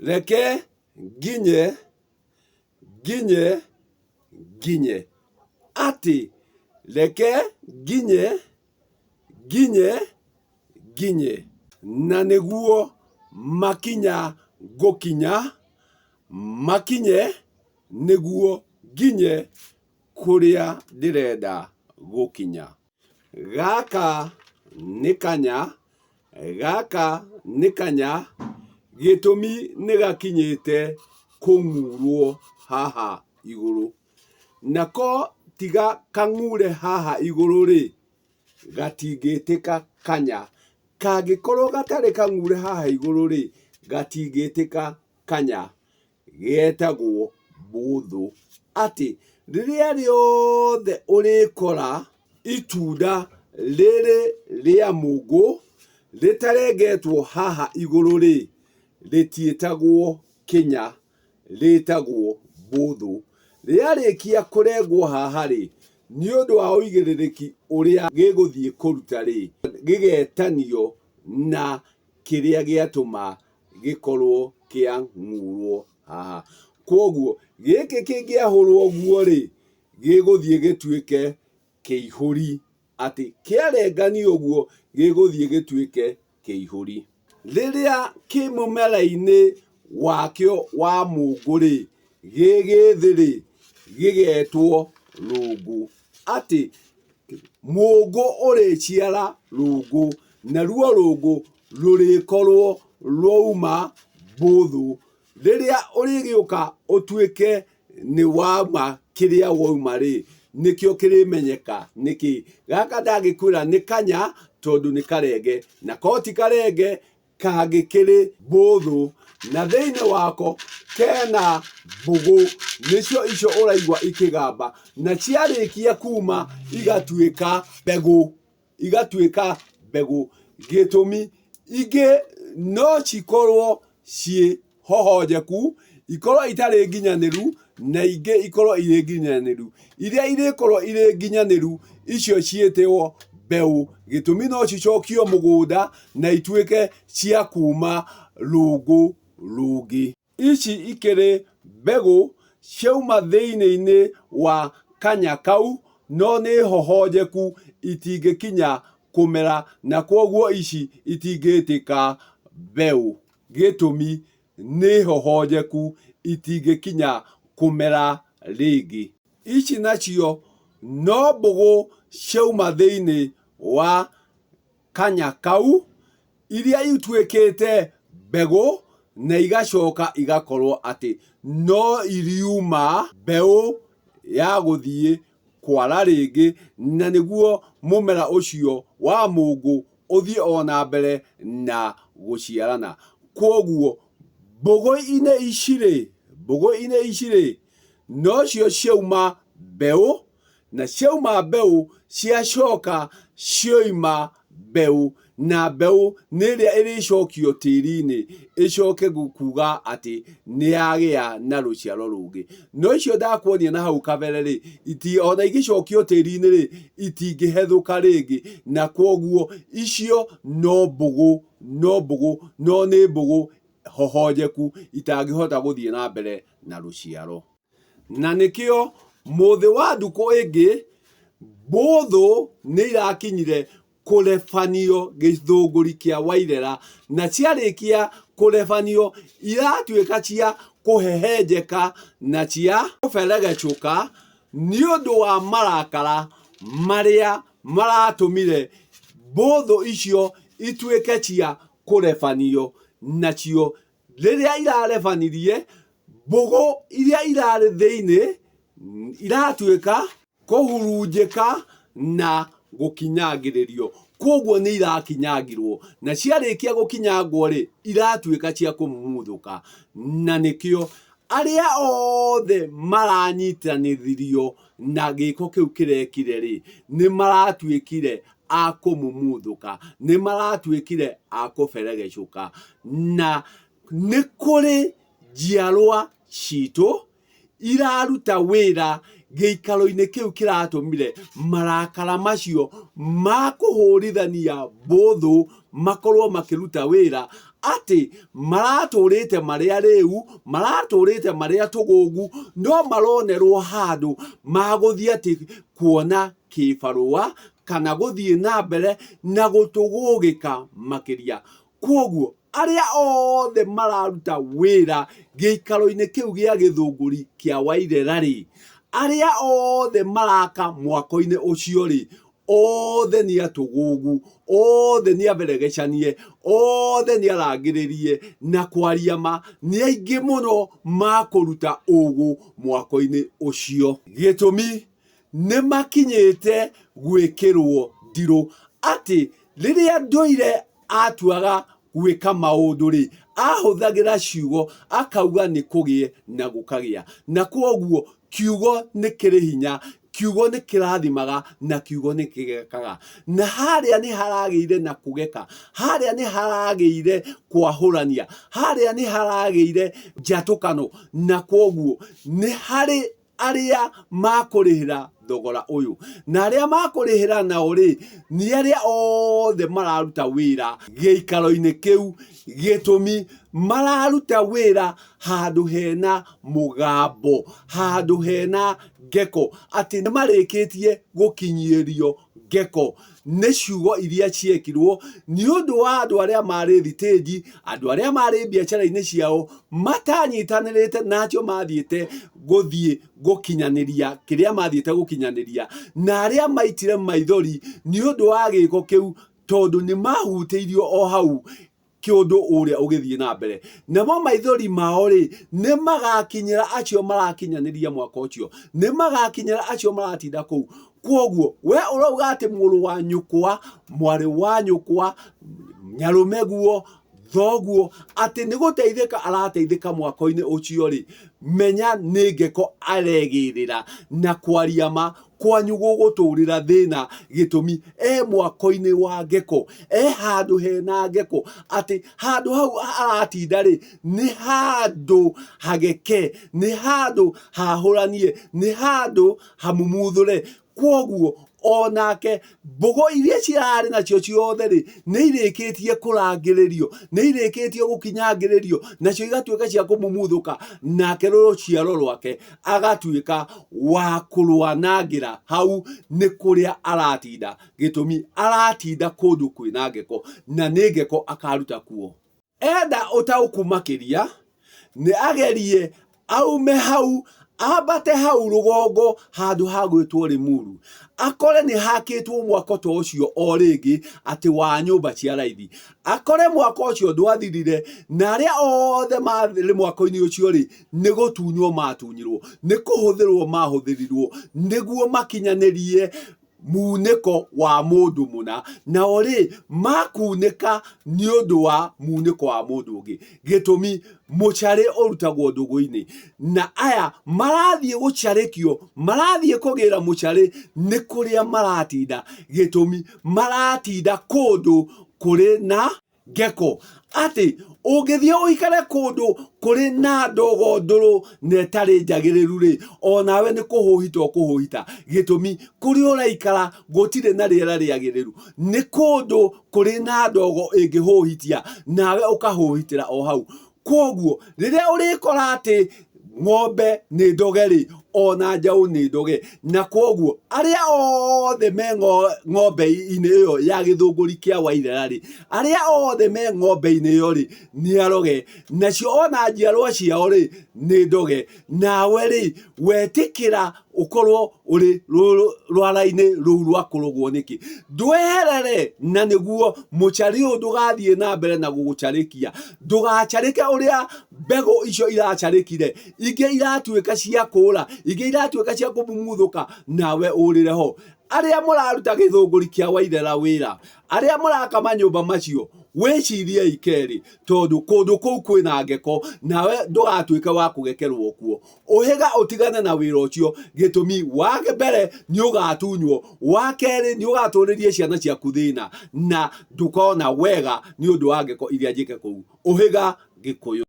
Reke nginye, nginye, nginye. Atĩ reke nginye, nginye, nginye. Na nĩguo makinya ngũkinya, makinye nĩguo nginye kũrĩa ndĩrenda gũkinya. Gaka nĩ kanya, gaka nĩ kanya, gĩtũmi nĩ gakinyĩte kũng'urwo haha igũrũ. Nako tiga kang'ure haha igũrũ-rĩ, gatingĩtĩka kanya. Kangĩkorwo gatarĩ kang'ure haha igũrũ-rĩ, gatingĩtĩka kanya. Getagwo mbũthũ. Atĩ rĩrĩa rĩothe ũrĩkora itunda rĩrĩ rĩa mũngũ rĩtarengetwo haha igũrũ-rĩ, rĩtiĩtagwo kĩnya, rĩtagwo mbũthũ. Rĩarĩkia kũrengwo haha-rĩ, nĩ ũndũ wa ũigĩrĩrĩki ũrĩa gĩgũthiĩ kũruta-rĩ, gĩgetanio na kĩrĩa gĩatũma gĩkorwo kĩang'urwo haha. Kwoguo gĩkĩ kĩngĩahũrwo ũguo-rĩ, gĩgũthiĩ gĩtuĩke kĩihũri, atĩ kĩarenganio ũguo gĩgũthiĩ gĩtuĩke kĩihũri. Rĩrĩa kĩ mũmera-inĩ wakĩo wa mũngũ-rĩ, gĩ gĩthĩ-rĩ, gĩgetwo rũngũ. Atĩ mũngũ ũrĩciara rũngũ, naruo rũngũ rũrĩkorwo rwauma mbũthũ. Rĩrĩa ũrĩgĩũka ũtuĩke nĩ wauma kĩrĩa wauma rĩ, nĩkĩo kĩrĩmenyeka nĩkĩ. Gaka ndagĩkwĩra nĩ kanya tondũ nĩ karenge, na korwo ti karenge kangĩkĩrĩ mbũthũ, na thĩinĩ wako kena mbũgũ, nĩcio icio ũraigua ikĩgamba, na ciarĩkia kuma igatuĩka mbegũ, igatuĩka mbegũ. Gĩtũmi, ingĩ no cikorwo ciĩ hohonjeku, ikorwo itarĩ nginyanĩru, na ingĩ ikorwo irĩ nginyanĩru. Iria irĩkorwo irĩ nginyanĩru, icio ciĩtĩtwo mbeũ. Gĩtũmi no cicokio mũgũnda na ituĩke cia kuma rũngũ rũngĩ. Ici ikĩrĩ mbegũ ciauma thĩinĩ-inĩ wa kanya kau, no nĩ hohonjeku itingĩkinya kũmera na kwoguo ici itingĩtĩka mbeũ. Gĩtũmi nĩ hohonjeku itingĩkinya kũmera rĩngĩ. Ici nacio no mbũgũ ciauma thĩinĩ wa kanya kau, iria ituĩkĩte mbegũ na igacoka igakorwo atĩ no iriuma mbeũ ya gũthiĩ kwara rĩngĩ, na nĩguo mũmera ũcio wa mũngũ ũthiĩ o na mbere na gũciarana. Kwoguo mbũgũ-inĩ ici-rĩ, mbũgũ-inĩ ici-rĩ, nocio ciauma mbeũ, na ciauma mbeũ ciacoka cioima mbeũ, na mbeũ nĩ ĩrĩa ĩrĩcokio tĩri-inĩ ĩcoke kuga atĩ nĩ yagĩa na rũciaro rũngĩ. No icio ndakuonia na hau kabere rĩ, ona igĩcokio tĩri-inĩ rĩ, itingĩhethũka rĩngĩ, na kwoguo icio no mbũgũ, no mbũgũ, no nĩ mbũgũ hohonjeku itangĩhota gũthiĩ na mbere na rũciaro. Na nĩkĩo mũthĩ wa ndukũ ĩngĩ mbũthũ nĩ irakinyire kũrebanio gĩthũngũri kĩa Wairera, na ciarĩkia kũrebanio iratuĩka cia kũhehenjeka na cia kũberegecũka nĩ ũndũ wa marakara marĩa maratũmire mbũthũ icio ituĩke cia kũrebanio nacio Rĩrĩa irarebanirie, mbũgũ iria irarĩ thĩinĩ iratuĩka kũhurunjĩka na gũkinyangĩrĩrio. Kwoguo nĩ irakinyangirwo, na ciarĩkia gũkinyangwo-rĩ, iratuĩka cia kũmumuthũka. Na nĩkĩo arĩa othe maranyitanithirio na gĩko kĩu kĩrekire-rĩ, nĩ maratuĩkire a kũmumuthũka, nĩ maratuĩkire a kũberegecũka. Na nĩ kũrĩ njiarwa citũ iraruta wĩra gĩikaro-inĩ kĩu kĩratũmire marakara macio ma kũhũrithania mbũthũ makorwo makĩruta wĩra. Atĩ maratũrĩte marĩ arĩu, maratũrĩte marĩ atũgũgu, no maronerwo handũ magũthiĩ atĩ kuona kĩbarũa kana gũthiĩ na mbere na gũtũgũgĩka makĩria. Kwoguo arĩa othe mararuta wĩra gĩikaro-inĩ kĩu gĩa gĩthũngũri kĩa Wairera-rĩ, arĩa othe maraka mwako-inĩ ũcio-rĩ, othe nĩ atũgũgu, othe nĩ aberegecanie, othe nĩ arangĩrĩrie, na kwaria ma nĩ aingĩ mũno makũruta ũgũ mwako-inĩ ũcio. Gĩtũmi nĩ makinyĩte gwĩkĩrwo ndirũ atĩ rĩrĩa ndũire atuaga gwĩka maũndũ-rĩ, ahũthagĩra ciugo akauga nĩ kũgĩe na gũkagĩa. Na kwoguo kiugo nĩ kĩrĩ hinya, kiugo nĩ kĩrathimaga na kiugo nĩ kĩgekaga. Na harĩa nĩ haragĩire na kũgeka, harĩa nĩ haragĩire kwahũrania, harĩa nĩ haragĩire njatũkano, na kwoguo nĩ harĩ arĩa makũrĩhĩra thogora ũyũ. Na arĩa makũrĩhĩra nao rĩ, nĩ arĩa othe mararuta wĩra gĩikaro-inĩ kĩu. Gĩtũmi, mararuta wĩra handũ hena mũgambo, handũ hena ngeko, atĩ nĩ marĩkĩtie gũkinyĩrio ngeko nĩ ciugo iria ciekirwo nĩ ũndũ wa andũ arĩa marĩ thitĩnji, andũ arĩa marĩ biacara-inĩ ciao matanyitanĩrĩte na acio mathiĩte gũthiĩ gũkinyanĩria kĩrĩa mathiĩte gũkinyanĩria, na arĩa maitire maithori nĩ ũndũ wa gĩko kĩu tondũ nĩ mahutĩirio o hau kĩũndũ ũrĩa ũgĩthiĩ na mbere. Namo maithori mao rĩ, nĩ magakinyĩra acio marakinyanĩria mwaka ũcio, nĩ magakinyĩra acio maratinda kũu. Kwoguo we ũrauga atĩ mũrũ wa nyũkwa, mwarĩ wa nyũkwa, nyarũmeguo, thoguo, atĩ nĩ gũteithĩka arateithĩka mwako-inĩ ũcio rĩ, menya nĩ ngeko aregĩrĩra na kwaria ma kwanyu gũgũtũrĩra thĩna gĩtũmi e mwako-inĩ wa ngeko, e handũ hena ngeko, atĩ handũ hau aratinda rĩ, nĩ handũ hageke, nĩ handũ hahũranie, nĩ handũ hamumuthũre. Kwoguo onake mbũgũ iria cirarĩ nacio ciothe rĩ, nĩ irĩkĩtie kũrangĩrĩrio, nĩ irĩkĩtie gũkinyangĩrĩrio, nacio igatuĩka cia kũmumuthũka, nake rũciaro rwake agatuĩka wa kũrwanangĩra hau nĩ kũrĩa aratinda. Gĩtũmi aratinda kũndũ kwĩna ngeko, na nĩ ngeko akaruta kuo. Enda ũtaũku makĩria, nĩ agerie aume hau ambate hau rũgongo handũ ha gwĩtwo Limuru, akore nĩ hakĩtwo mwako ta ũcio o rĩngĩ atĩ wa nyũmba cia raithi, akore mwako ũcio ndwathirire na arĩa othe marĩ mwako-inĩ ũcio rĩ, nĩ gũtunywo matunyirwo, nĩ kũhũthĩrwo mahũthĩrirwo nĩguo makinyanĩrie munĩko wa mũndũ mũna. Nao rĩ, makunĩka nĩ ũndũ wa munĩko wa mũndũ ũngĩ. Gĩtũmi, mũcarĩ ũrutagwo ndũgũ-inĩ. Na aya marathiĩ gũcarĩkio, marathiĩ kũgĩra mũcarĩ nĩ kũrĩa maratinda. Gĩtũmi, maratinda kũndũ kũrĩ na ngeko. Atĩ ũngĩthiĩ ũikare kũndũ kũrĩ na ndogo ndũrũ na ĩtarĩ njagĩrĩru rĩ, onawe nĩ kũhũhita ũkũhũhita. Gĩtũmi, kũrĩa ũraikara gũtirĩ na rĩera rĩagĩrĩru, nĩ kũndũ kũrĩ na ndogo ĩngĩhũhitia, nawe ũkahũhitĩra o hau. Kwoguo rĩrĩa ũrĩkora atĩ ng'ombe nĩ ndoge rĩ, ona njaũ nĩ ndoge. Na kwoguo arĩa othe me ng'ombe-inĩ ĩyo ya gĩthũngũri kĩa Wairera rĩ, arĩa othe me ng'ombe-inĩ ĩyo rĩ, nĩ aroge. Nacio ona njiarwa ciao rĩ, nĩ ndoge. Nawe rĩ, wetĩkĩra ũkorwo ũrĩ rwara-inĩ rũu rwa kũrogwo nĩkĩ? Ndweherere na nĩguo mũcarĩ ũyũ ndũgathiĩ na mbere na gũgũcarĩkia. Ndũgacarĩke ũrĩa mbegũ icio iracarĩkire, ingĩ iratuĩka cia kũũra, ingĩ iratuĩka cia kũmumuthũka, nawe ũrĩre ho. Arĩa mũraruta gĩthũngũri kĩa Wairera wĩra, arĩa mũraka manyũmba macio, wĩciriei kerĩ, tondũ kũndũ kũu kwĩna ngeko, nawe ndũgatuĩke wa kũgekerwo kuo. Ũhĩga ũtigane na wĩra ũcio, gĩtũmi wa mbere nĩ ũgatunywo, wa kerĩ nĩ ũgatũrĩria ciana ciaku thĩna, na ndũkona wega nĩ ũndũ wa ngeko iria njĩke kũu. Ũhĩga Gĩkũyũ.